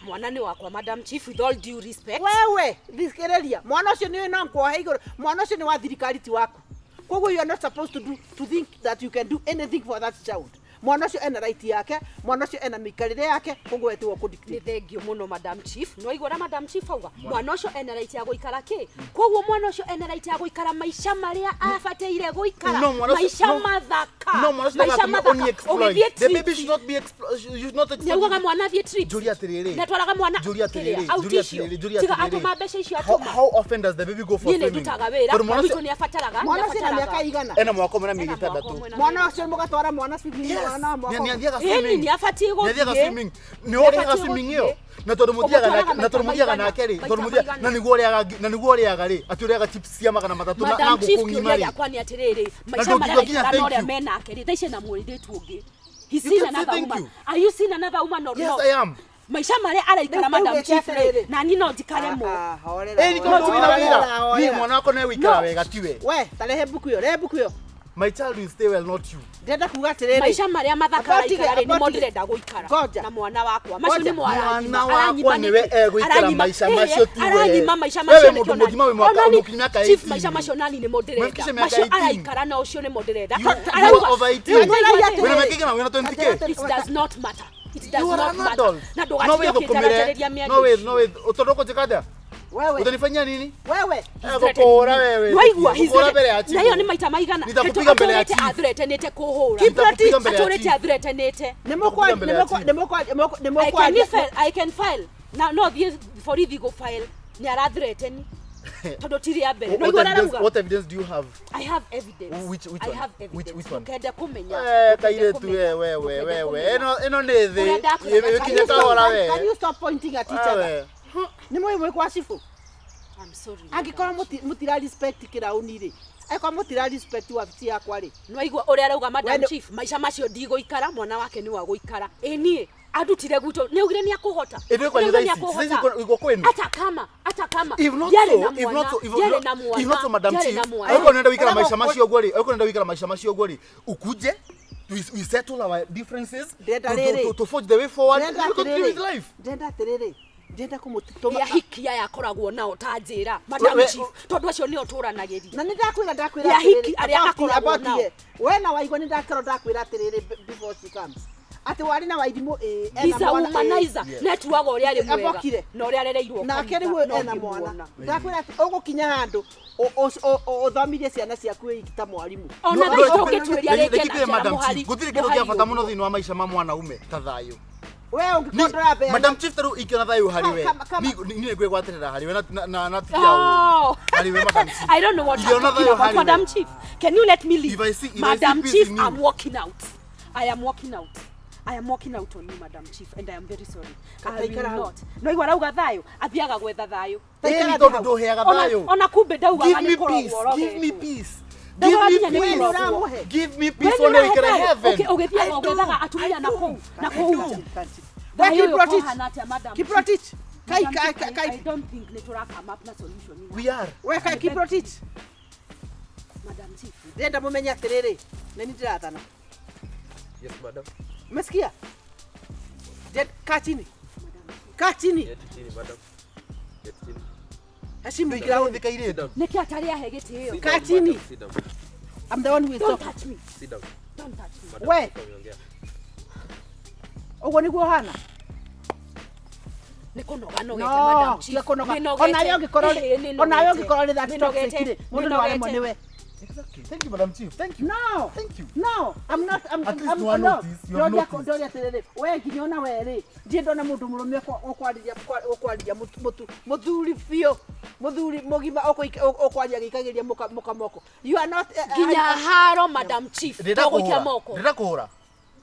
Mwana nĩ wakwa, Madam Chief, with all due respect. Wewe thikĩrĩria, mwana ũcio nĩ no nkuohe igũrũ, mwana ũcio nĩ wa thirikari ti waku, koguo you are not supposed to do to think that you can do anything for that child. Mwana ũcio ena right yake, mwana ũcio ena mĩikarĩre yake, koguo we tiwe Nĩ ũkũdictate. thengio mũno, Madam Chief. Nĩ waigua ũrĩa Madam Chief auga, mwana ũcio ena right ya gũikara kĩ? Koguo mwana ũcio ena right ya gũikara maica marĩa abataire gũikara, No, mwana ũcio- maica no. mathaka, No, mwana ũcio maica ndagatũme mathaka. ũni exploit. Ũgĩthiĩ The baby trips, should not be you should not exploit. nĩaugaga mwana athiĩ trips. Njũria atĩrĩrĩ. Nĩatwaraga mwana Njũria atĩrĩrĩ, kĩrĩa, out njũria icio. atĩrĩrĩ, njũria Tiga atĩrĩrĩ. atũma mbeca icio How, atũma. how often does the baby go for Niĩ nĩ swimming? ndutaga wĩra, Tondũ mwana mami witũ ũcio nĩ abataraga, Mwana nĩ ũcio ena mĩaka abataraga. igana? Ena mwaka ũmwe na mĩeri Ena mwaka ĩtandatũ. ũmwe na Mwana mĩeri. ũcio mũgatwara mwana swimming, Yes. mwana wa mwaka Nĩ ũmwe. athiaga Ĩni swimming. nĩ abatiĩ Nĩ athiaga gũthiĩ. swimming. Nĩ ũrĩhaga Nĩ abatiĩ swimming gũthiĩ. ĩyo. Na tondũ mũthiaga Ũmũtwaraga nake, na tondũ maita mũthiaga maigana, nake rĩ, maita tondũ mũthiaga maigana. na nĩguo ũrĩaga na nĩguo ũrĩaga rĩ, atĩ ũrĩaga chips cia 300 na Madam Chief, ngũkũ kĩũria ng'ima rĩ. gĩakwa nĩ atĩrĩrĩ, maica Na marĩa ndũngiuga nginya araikara na thank ũrĩa you. menake rĩ, thaa ici ena mũirĩtu ũngĩ. He's You seen can say another thank woman. you. Are you seeing another woman or Yes, not? I am. Maica marĩa araikara Rĩu Madam ũgĩte Chief rĩ, atĩrĩrĩ. na niĩ no njikare mo. Ah, ah, horera, Ĩĩ, nĩ horera, tondũ wĩna horera, wĩra. Niĩ horera. mwana wakwa no egũikara No. wega tiwe. We tarehe mbuku ĩyo, rehe mbuku ĩyo. My child will stay well, not you. Ndĩrenda kuga atĩrĩrĩ, Maica marĩa mathaka Abotige, araikara rĩ, nĩmo abotige. ndĩrenda gũikara Ngoja. na mwana wakwa. Macio Ngoja. nĩmo aranyima. Mwana wakwa Aranyima nĩwe nĩkĩ? egũikara Aranyima- maica Ĩĩ, macio tiwe. aranyima maica Wewe macio mũndũ nĩkĩo mũgima wĩ nani- mwaka- Ona ni- mũkinyu mĩaka Chief, 18. maica macio nani nĩmo ndĩrenda. Mwafikisha mĩaka Macio 18. araikara na ũcio nĩmo ndĩrenda. You Arauga- are over 18. Rĩu nĩwaigua atĩrĩrĩ, Wĩna mĩaka ĩigana? Wĩna 20K? It does not matter. It does You are not an matter. adult. Na No ndũgatige wĩthũkũmĩre. ũkĩnjaranjĩrĩria mĩario No wĩ icio. no wĩ tondũ ũkũnjĩka atĩa? Wewe Utanifanyia nini? wewe Eh, Gũkũhũra wewe. Waigua, he's Gũkũhũra mbere ya threatened. Na hiyo chifu. nĩ maita maigana. Nitakupiga mbere ya Atũrĩte chief. athreatenĩte kũhũra. Nitakupiga mbere ya Atũrĩte chief. athreatenĩte. nĩ mũkwaria Mbere ya chief. nĩ mũkwaria nĩ I can mũkwaria file, I can file. Na no thiĩ borithi gũ file. Nĩ arathreaten. Tondũ ti rĩa mbere. What Nĩwaigua ũrĩa evidence, arauga? what evidence do you have? I have evidence. Which I one? have evidence. Which one? Ndũkende kũmenya. Eh, Ndũkende kairetu kũmenya. we we we Ndũkende we. kũmenya. Ĩno ĩno nĩ thĩ. Ũrĩa ndakwĩra, Ĩkinye can you kahora we. Can you stop pointing at each other? Wewe. Nĩ mũĩ mwĩ kwa cibũ? I'm sorry. Angĩkorwo mũtira respect kĩraũni rĩ, angĩkorwo mũtira respect wabici yakwa rĩ, Nĩwaigua ũrĩa arauga Madam Wendo- Chief, maica macio ndigũikara, mwana wake nĩ wa gũikara. Ĩ niĩ andutire gwitũ, nĩ augire nĩ akũhota. Ĩndĩ kwanyu Nĩ thaa augire nĩ ici, thaa ici akũhota. igwo kwĩnu. Hata kama, hata kama If not ndiarĩ so, na if mwana, not so, if ndiarĩ not, na mwana, if not so, Madam ndiarĩ Chief, na mwana. angĩkorwo nĩũrenda gũikara Ũrĩa maica macio ũguo rĩ, angĩkorwo nĩũrenda gũikara maica macio ũguo rĩ, ukuje we settle our differences Ndĩrenda to, rĩrĩ. to forge the way forward Ndĩrenda we continue with atĩrĩrĩ, life. ndĩrenda atĩrĩrĩ, ndĩrenda kũmũtũma Nĩ ahiki aya akoragwo nao ta njĩra, Madam We- Chief, tondũ acio nĩo tũranagĩria. Na nĩ ndakwĩra ndakwĩra Nĩ ahiki atĩrĩrĩ, arĩa akoragwo nao. we na waigua nĩ ndakerwo ndakwĩra atĩrĩrĩ before she comes atĩ warĩ na wairimũ ĩĩ ena He's a mwana ĩĩ. womanizer. Nĩatuaga ũrĩa arĩ mwega Abokire. na ũrĩa arereirwo Nake kanitha, rĩu no ena ũngĩmuona. mwana, ndakwĩra atĩ ũgũkinya handũ ũthomithie ciana ciaku wĩ ta mwarimũ. Ona No, thaa ici no, ũngĩtuĩria rĩngĩ reke na ngwĩre njĩra Madam mũhari- Chief, gũtirĩ kĩndũ mũhari kĩa bata mũno ũguo. thĩinĩ wa maica ma mwanaume ta thayũ. We ũngĩkorwo ndũrabeana Madam Chief, tarĩu ingĩona thayũ harĩ we, Kama- kama- niĩ nĩngwĩgwatĩrĩra harĩ we na tiga ũũru. Oh. Harĩ we, Madam Chief. I don't know what I'm Ingĩona talking thayũ about. harĩ we. Madam Chief, can you let me leave? If I see Madam peace Chief, in you. I'm walking out. I am walking out. I am walking out on you, Madam Chief, and I am very sorry. I will Kataikara hau. not. No igua arauga thayũ, athiaga gwetha thayũ. Ĩni tondũ ndũheaga Ona, thayũ. ona kumbe ndaugaga Give nĩ me kũrogwo peace. Give me ũrogetwo. peace. Ndaugaga Give nginya me nĩ peace. kũrogwo. Give me We peace nĩ one ũrahe week in thayũ? heaven. Ũgĩthiaga I do. ũgethaga atumia na kũu na kũu nja. We Thayũ ũyũ Kiprotich. ũkũhana atĩa, Madam Chief? Kiprotich. Kai Madam kai Chief, kai. I don't think nĩ tũra come up na solution ina. We are. We kai Kiprotich. Madam Chief. Ndĩrenda mũmenye atĩrĩrĩ, nĩ niĩ ndĩrathana. Yes, madam. Umesikia? Kaa chini. Kaa chini. Keti chini, madam. Keti chini. Heshimu Ndũikara ground. gũthĩ kairĩtu. Nĩkĩ atarĩ ahe gĩtĩo? Sit Kaa down, chini. madam. Sit down. I'm the one who is Don't talking. touch me. Sit down. Don't touch me. Madam, We. Chief ameongea. Ũguo nĩguo ũhana? Nĩ kũnoga nogete, No, Madam Chief. tiga kũnoga. Nĩ Onawe nogete. ũngĩkorwo Ĩhĩ, nĩ onawe nogete. ũngĩkorwo nĩ that Nĩ toxic nogete. rĩ, mũndũ Nĩ no aremwo nogete. nĩwe. Exactly. Thank you, Madam Chief. Thank you. No. Thank you. No, I'm not I'm At least I'm no one no. noticed. You have Ndoria noticed. ndoria atiriri, we nginya ona we rĩ, ndirĩ ndona mũndũ mũrũme ũkwarĩria ũkwarĩria mũthuri biũ, mũthuri mũgima ũkwaria agĩikagĩria mũka moko. You are not Nginya haro, Madam Chief. Ndĩrenda To gũikia kũhũra. moko. Ndĩrenda kũhũra.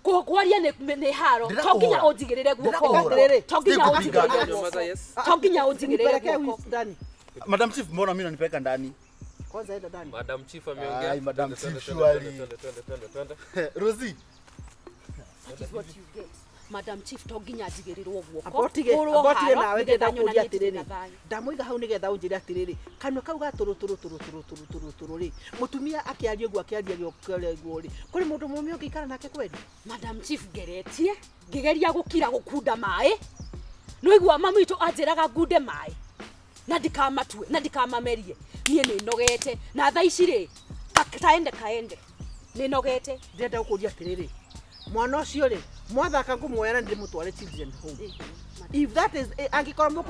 Kwaria nĩ haro. Ndĩrenda To nginya kũhũra. ũnjigĩrĩre Ndĩrenda guoko. kũhũra. To nginya Sikupiga. ũnjigĩrĩre guoko. Nyamaza, yes. To nginya ũnjigĩrĩre Nipelekee guoko. huyu ndani. Madam Chief, mbona mimi unanipeleka ndani? Kwanza enda ndani. Madam Chief ameongea. Ai, Madam Twende, Chief, twende, surely. twende, twende, twende, twende, twende. Rosie. That is what you get. Madam Chief, to nginya njigĩrĩrwo guoko. Abotige, Hũrwo abotige haro, nawe nĩgetha ndĩrenda kũria nyonanie ndirĩ atĩrĩrĩ. na thayũ. Ndamũiga hau nĩgetha ũnjĩre atĩrĩrĩ, kanua kau ga tũrũ tũrũ tũrũ tũrũ tũrũ tũrũ tũrũ rĩ, mũtumia akĩaria ũguo akĩaria ũguo rĩ, kũrĩ mũndũ mũrũme ũngĩikara nake kweli? Madam Chief, ngeretie ngĩgeria gũkira gũkunda maĩ nĩwaigua mami witũ anjĩraga ngunde maĩ na ndikamatue na ndikamamerie niĩ nĩ nogete na thaa ici rĩ taende kaende nĩ nogete. Ndĩrenda gũkũria atĩrĩrĩ, mwana ũcio rĩ, mwathaka ngũmuoya na ndĩmũtware children home. If that is angĩkorwo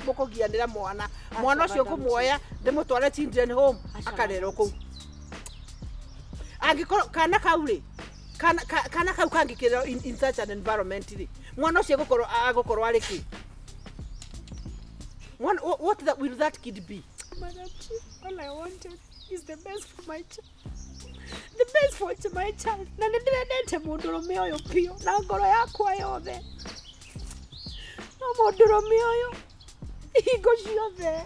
mũkũgianĩra mwana, mwana ũcio Madam ngũmuoya ndĩmũtware children home Aca, akarerwo Madam kũu. Angĩkorwo kana kau rĩ, kana kau kangĩkĩrerwo in such an environment rĩ, mwana ũcio agũkorwo arĩ kĩ? Mwana, what will that kid be? Madam Chief, all I wanted is the best for my child. The best for my child. Na nĩ ndĩrendete mũndũrũme ũyũ biũ na ngoro yakwa yothe. No mũndũrũme ũyũ hingo ciothe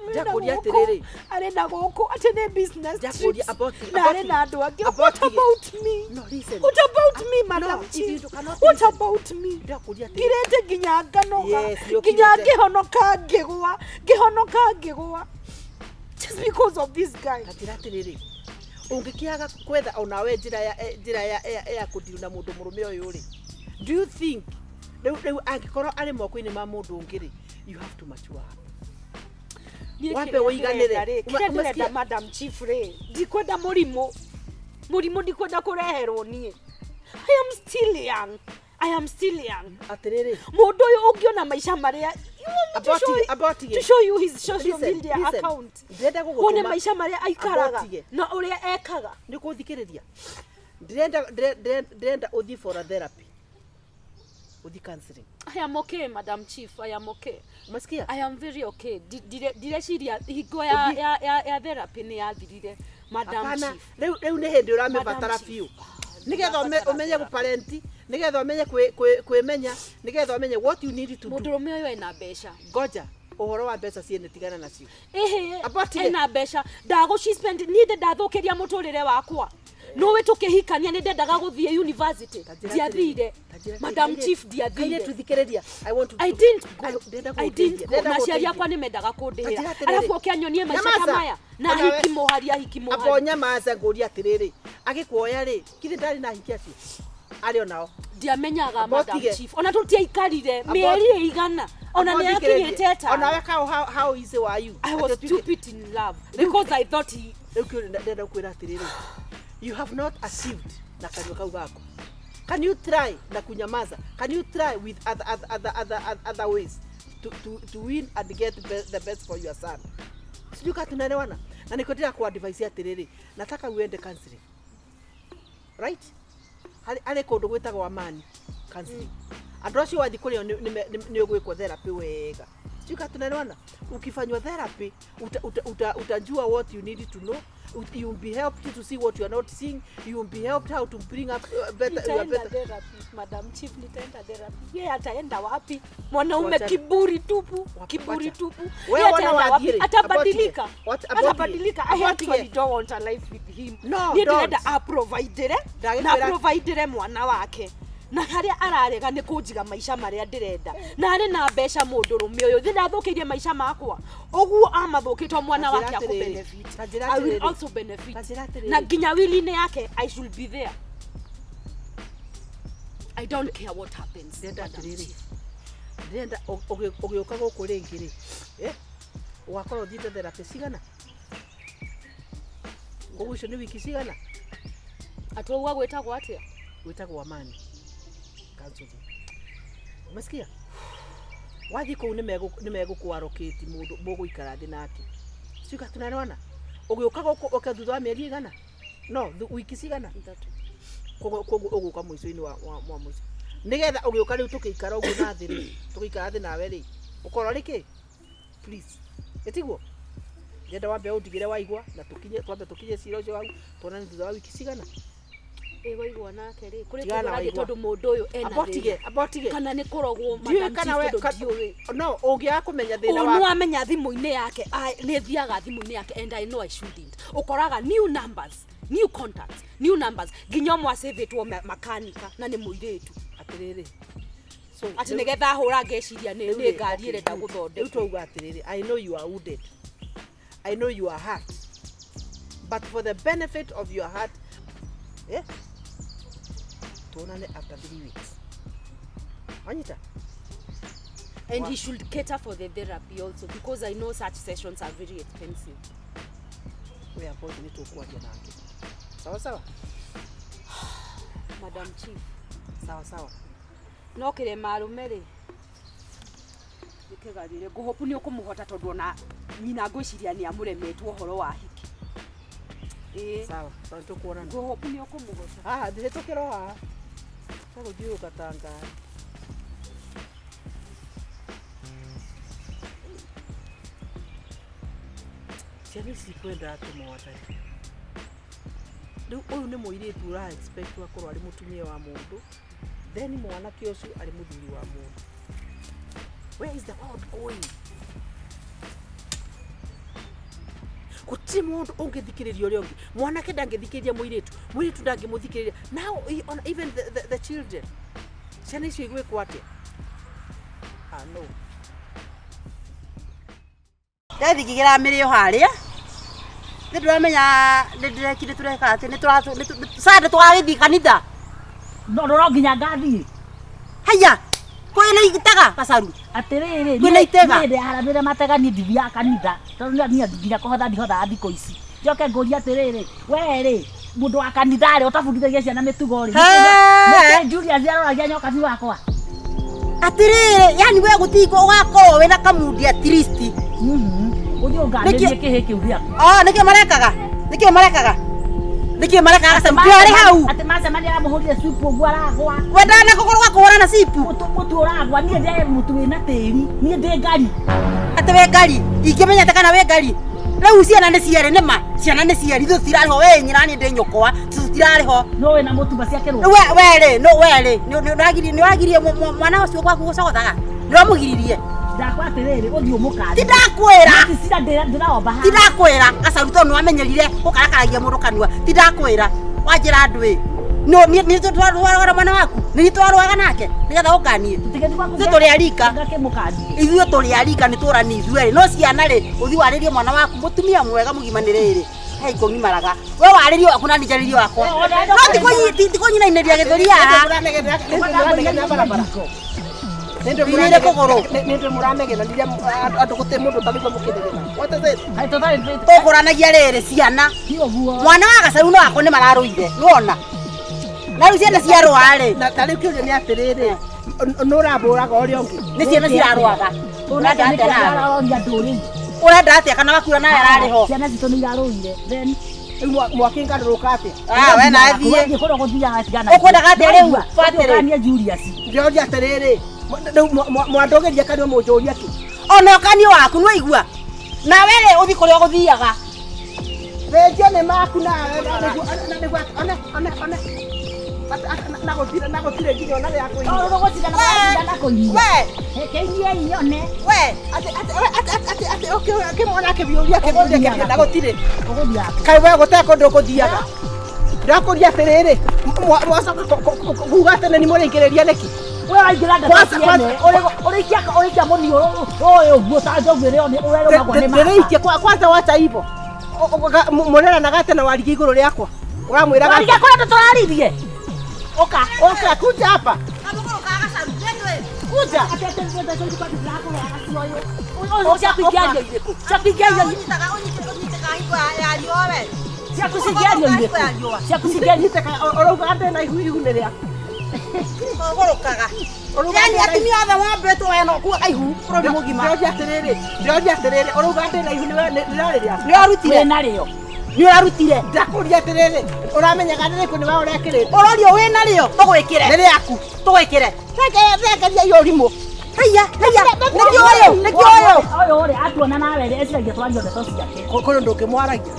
arĩ na Ndakũria gũkũ, atĩrĩrĩ. arĩ na gũkũ atĩ nĩ business Ndakũria trips na arĩ na andũ angĩ. about What about me? No, listen. What about me, Madam No, if Chief? you cannot What listen. about me? Ndakũria atĩrĩrĩ. Ngirĩte nginya nganoga, Yes, nĩ nginya ũkirĩte. ngĩhonoka ngĩgwa, ngĩhonoka ngĩgwa, just because of this guy. Njĩra atĩrĩrĩ, ũngĩkĩaga kwetha onawe njĩra ya njĩra ya kũndiru na mũndũ mũrũme ũyũ rĩ, do you think rĩu angĩkorwo arĩ moko-inĩ ma mũndũ ũngĩ rĩ, you have to mature up. Niĩ Wambe kĩrĩa ũiganĩre. ndĩrenda rĩ, kĩrĩa Umesikia? ndĩrenda, Madam Chief rĩ, ndikwenda mũrimũ mũrimũ, ndikwenda kũreherwo niĩ. I am still young. I am still young. Atĩrĩrĩ, Mũndũ ũyũ ũngĩona maica marĩa. You want me to show you- Abotige. to show you his social Listen, media listen. account? Ndĩrenda gũgũtũma- Wone maica marĩa aikaraga Abotige. na ũrĩa ekaga. Nĩ kũthikĩrĩria. Ndĩrenda ũthiĩ for a therapy, ũthiĩ counseling. I am okay, Madam Chief. I am okay. Umesikia? I am very okay. Ndireciria hingo ya, Ũthiĩ- ya therapy nĩ yathirire, Madam Hapana, Chief. rĩu nĩ hĩndĩ ũramĩbatara Madam Chief. biũ nĩgetha Ndĩrabatara ũmenye therapy. gũparenti, nĩgetha ũmenye kwĩmenya, nĩgetha ũmenye what you need to do. Mũndũrũme ũyũ ena mbeca. Ngoja, ũhoro wa mbeca ciene tigana nacio. Ĩhĩ, Abotige. ena mbeca ndagũci spend niĩ ndĩ ndathũkĩria mũtũrĩre wakwa. Nũĩ tũkĩhikania nĩ ndendaga gũthiĩ university, ndiathire, Madam Chief, ndiathire. Kairĩtu thikĩrĩria, I want to I didn't go. Ndĩrenda I didn't gũgũteithia. go. Ndĩrenda Na aciari gũgũteithia. akwa nĩ mendaga kũndĩhĩra. Anjĩra atĩrĩrĩ. Arabu oke anyonie maica ta Nyamaza. maya na Onawe- ahiki mũhari ahiki Abo mũhari. nyamaza, ngũria atĩrĩrĩ, agĩkuoya rĩ, githĩ ndarĩ na ahiki acio arĩ onao? Ndiamenyaga, Madam Abotige. Chief, ona tũtiaikarire mĩeri ĩigana ona nĩ akinyĩte ĩtano. Onawe kao how easy were you? I was Atĩ ũtuĩke- stupid in love because I thought he Rĩu kĩũria ndĩrenda gũkwĩra atĩrĩrĩ, you have not achieved na kanua kau gaku. Can you try na kunyamaza? Can you try with other ways to win and get the best for your son? Sijui kama tunaelewana. Na niko ndĩra ku advise atĩrĩrĩ, nataka uende counseling, right? Harĩ kũndũ gwĩtagwo Amani counseling. Andũ acio wathiĩ kũrĩo nĩ ũgwĩkwo therapy wega. Sijui kama tunaelewana. Ukifanywa therapy utajua what you need to know. You will be helped to see what you are not seeing. You will be helped how to bring up better, your Nitaenda better. therapy, Madam Chief, nitaenda therapy. Yeye ataenda wapi? Mwanaume Wacha- kiburi tupu, kiburi wacha. tupu. Wewe Yeye wana ataenda wapi? wathire. Atabadilika. Abatige. Atabadilika. I Abatige. actually don't want a life with him. No, Niĩ don't. ndĩrenda aprovidere na Ndagĩkwĩra- aprovidere mwana wake na harĩa ararega nĩ kũnjiga maica marĩa ndĩrenda na arĩ na mbeca mũndũrũme ũyũ thĩ ndathũkĩirie maica makwa ũguo amathũkĩtwo mwana Ta njĩra wake atĩrĩrĩ, akũbenefit ta njĩra I will atĩrĩrĩ, also benefit ta njĩra atĩrĩrĩ. na nginya wili-inĩ yake I should be there. I don't care what happens. Ndĩrenda Madam atĩrĩrĩ, Chief. ndĩrenda ũgĩũka gũkũ rĩngĩ rĩ, eh, ũgakorwo ũthiĩte therapy cigana? Koguo icio nĩ wiki cigana? Atwauga gwĩtagwo atĩa? Gwĩtagwo amani counseling. Umesikia? Wathiĩ kũu nĩ megũkwarokĩti mũndũ mũgũikara thĩ nake. Sijui kama tunaelewana? Ũgĩũka gũkũ ũke thutha wa mĩeri ĩigana? No, wiki cigana? Koguo ũgũka mũico-inĩ wa mũico. Nĩgetha ũgĩũka rĩu tũkĩikara ũguo na thĩ rĩ, tũgĩikara thĩ nawe rĩ, ũkorwo rĩ kĩ? Please. Ĩtiguo? Ndĩrenda wambe ũndigĩre waigua na tũkinye twambe tũkinye cira ũcio waku tuonane thutha wa wiki cigana. Ĩ waigua nake rĩ, kũrĩ Tigana kũndũ na arathiĩ waigua. tondũ mũndũ ũyũ ena Abotige, thĩna. abotige. Kana nĩ kũrogwo Ndiũĩ Madam kana Chief we tondũ ka- ndiũĩ. no ũngĩaga kũmenya thĩna Ũũ waku nĩwamenya thimũ-inĩ yake nĩ thiaga thimũ-inĩ yake and I know I shouldn't. Ũkoraga new numbers, new contacts, new numbers nginya ũmwe acĩvĩtwo makanika na nĩ mũirĩtu. Atĩrĩrĩ, so Atĩ nĩgetha ahũra ngeciria nĩ rĩu nĩ rĩ, ngari okay, ĩrenda good. gũthondekwo. Rĩu twauga atĩrĩrĩ, I know you are wounded, I know you are hurt, but for the benefit of your heart, eh, tuonane after 3 weeks. Wanyita? And he should cater for the therapy also because I know such sessions are very expensive. We are both nĩ tũkwaria nake. Sawa sawa? Madam Chief. Sawa sawa. No kĩrema arũme rĩ nĩ kĩgarĩre ngũhopu nĩ ũkũmũhota tondũ ona nyina ngwĩciria nĩ amũremetwo ũhoro wa hiki. Ĩĩ. Sawa, sawa tũkuonana. Ngũhopu nĩ ũkũmũhota. Haha ndĩhĩtũkĩra o haha. Tegũthiũrũrũka ta ngari. Ciana ici kwenda atĩ mwathani. Rĩu ũyũ nĩ mũirĩtu ũra expect akorwo arĩ mũtumia wa mũndũ, then mwanake ũcio arĩ mũthuri wa mũndũ. Where is the world going? Gũtirĩ mũndũ ũngĩthikĩrĩria ũrĩa ũngĩ. Mwanake ndangĩthikĩrĩria mũirĩtu, mũirĩtu ndangĩmũthikĩrĩria. Now on even the children, ciana icio igwĩkwo atĩa? Ah, no. Ndethigigĩra mĩrĩo harĩa nĩ ndĩramenya nĩ ndĩrekire tũreka atĩ nĩ sande tũgagĩthiĩ kanitha. No no nginya ngathiĩ. Haiya, kwĩna itega gacaru. Atĩrĩrĩ, Kwĩna itega. niĩ ndĩharamĩre matega niĩ ndithiaga kanitha tondũ niĩ nginya kũhotha ndihothaga thikũ ici. Njoke ngũrie atĩrĩrĩ, we rĩ mũndũ wa kanitha rĩ ũtabundithagia ciana mĩtugo rĩ, Hee. nĩkĩ Julius aroragia nyoka ci wakwa? Atĩrĩrĩ, yani we gũtingũ ũgakorwo wĩna kamundi at least. Ũthiĩ ũnganĩrie kĩhĩ kĩu gĩaku. Oh, nĩkĩo marekaga? Nĩkĩo marekaga? Nĩkĩo marekaga gacaru? Ndĩrarĩ hau. Atĩ macemania aramũhũrire cipu ũguo aragwa. We ndanakũgũrũ gakũhũra na cipu? Mũtu ũragwa, niĩ ndĩ mũtu wĩna tĩri, niĩ ndĩ ngari. Atĩ wĩ ngari, ingĩmenya atĩ kana wĩ ngari. Rĩu ciana nĩ cierĩ nĩ ma, ciana nĩ cierĩ, ithuĩ tũtirarĩ ho, we nyina niĩ ndĩ nyũkwa, tũtirarĩ ho. No wĩna mũtu maciakĩrwo. Rĩu we rĩ, no we rĩ, nĩ ũragiririe mwana ũcio gwaku gũcogothaga? Nĩ ũramũgiririe? Ndakwa atĩrĩrĩ, ũthiĩ ũmũkanie. Ti ndakwĩra. Ti cira ndĩraomba haha. Ti ndakwĩra, gacaru tondũ nĩ wamenyerire gũkarakaragia mũndũ kanua. Ti ndakwĩra, wanjĩra andũ ĩ. No, niĩ twarũaga na mwana waku? Nĩ niĩ twarũaga nake? Nĩgetha ũkanie? Ithuĩ tũrĩ a rika. Ithuĩ tũrĩ a rika nĩ tũrani ithuĩ erĩ. No ciana rĩ, ũthiĩ warĩrie mwana waku, mũtumia mwega mũgima nĩ rĩrĩ. Hei kũng'imaraga. We warĩrie waku na niĩ njarĩrie wakwa. No ti kũnyinainĩria gĩthũri haha. Ndinire kũgũrũ. Nĩ mũranegenanire andũ gũtirĩ mũndũ ũtarigwo mũkĩnegena. What is it? Tũkũranagia rĩrĩ ciana. Mwana wa gacaru no wakwa nĩ mararũire. Nĩwona? Na rĩu ciana ciarũa rĩ. Na rĩu kĩũria nĩ atĩrĩrĩ, nũ ũrambũraga ũrĩa ũngĩ? Nĩ ciana cirarũaga. Ũrenda atĩa nawe? Ũroria ndũrĩrĩ. Ũrenda atĩa kana wakura nawe ararĩ ho? Ciana citũ nĩ irarũire. Then Rĩu mwakĩngarũrũka atĩa? Ah, we nawe thiĩ. Wathiĩ kũrĩa ũgũthiaga tigana. Ũkwendaga atĩa rĩu? Ũthiĩ ũkanie Julius. Ndĩroria atĩrĩrĩ, rĩu mwandũgĩria kanua mũnjũria kĩ? Ona ũkani waku nĩwaigua. Nawe rĩ ũthiĩ kũrĩa ũgũthiaga. Renjia nĩ maku nawe na nĩguo one one one. Na gũtirĩ na gũtirĩ nginya ona rĩa kũinia. Tondũ gũcindana maracindana kũinia. We Reke inie ione. we Atĩ atĩ atĩ atĩ atĩ ũkĩmwona akĩbiũria akĩbiũria akĩbiũria na gũtirĩ. Ũgũthiĩ Kaĩ we gũtarĩ kũndũ ũgũthiaga. Ndakũria atĩrĩrĩ, mwacoka kuga atĩ nĩ mũraingĩrĩria nĩkĩ? We waingĩra ndeto Kwanza- ciene. Ũrĩikia ũrĩikia mũniũrũ ũyũ ũguo ta njogu ĩrĩa ũrerũmagwo nĩ mata. Ndĩrĩikie kwanza wacha hivyo. Mũreranaga atĩ na warigie igũrũ rĩakwa. Ũramwĩraga Warigia kũrĩa andũ tũraririe. Ũka. Oka kuja hapa. Kuja. Ciaku ingĩario irĩkũ? Ciaku ingĩario ciaku cingĩario irĩkũ? Ciaku cingĩario Nyitĩka ũrauga ndĩ na ihu ihu nĩ rĩaku. Ũgũrũkaga. Yani atumia othe wombĩtwo we no kuga ihu bũrũri mũgima. Ndĩroria atĩrĩrĩ, ndĩroria atĩrĩrĩ, ũrauga ndĩ na ihu nĩ rĩarĩ rĩaku. Nĩ ũrarutire. wĩnarĩo. Nĩ ũrarutire. Ndakũria atĩrĩrĩ, ũramenyaga nĩ rĩkũ nĩ we ũrekĩrĩte. Ũrorio wĩnarĩo tũgwĩkĩre. Nĩ rĩaku. Tũgwĩkĩre. Thengeria iyo ũrimũ. Haiya haiya nĩkĩo ũyũ nĩkĩo ũyũ. Ũyũ rĩ atuona nawe rĩ eciragia twario ndeto ciake. Kũrĩ ũndũ ũngĩmwaragia.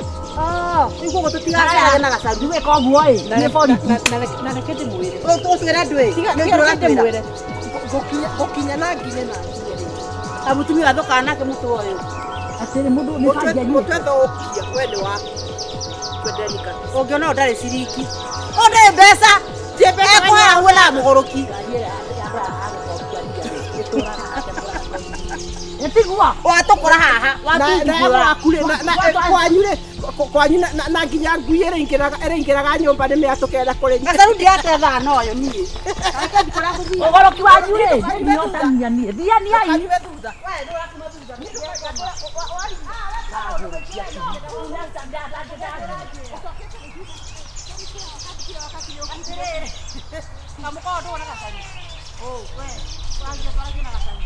Nĩguo gũtũtigacarage na gacaru. Nĩ gwĩka ũguo ĩ nĩ borithi. Na reke ndĩmwĩre. Ũtwĩre ndwĩ. Tiga Nĩ tiga reke ũratwĩra. ndĩmwĩre. Gũkinya na nginya na nginya. Ta mũtumia wathũkana nake mũtwe ũyũ. Atĩrĩ mũndũ nĩ bangi anyuĩte. Mũtwe thũkia we nĩ waku. Twendeni kabisa. Ũngĩona ũyũ ndarĩ ciringi. Ũyũ ndarĩ mbeca. Ekũhaya huo na mũgũrũki. Ĩtigua. Watũkora haha. Watũthingũra. Kwanyu rĩ kwanyu na nginya ngui ĩrĩingĩraga nyũmba nĩ mĩatũkenda kũrĩ Gacaru ndirate thaa na ũyũ niĩ. Ũgũrũki wanyu rĩ nĩnyotania niĩ. Thianiai. Kamũkorwo ndũona gacaru. Oh, we. Wagia twaragia na gacaru.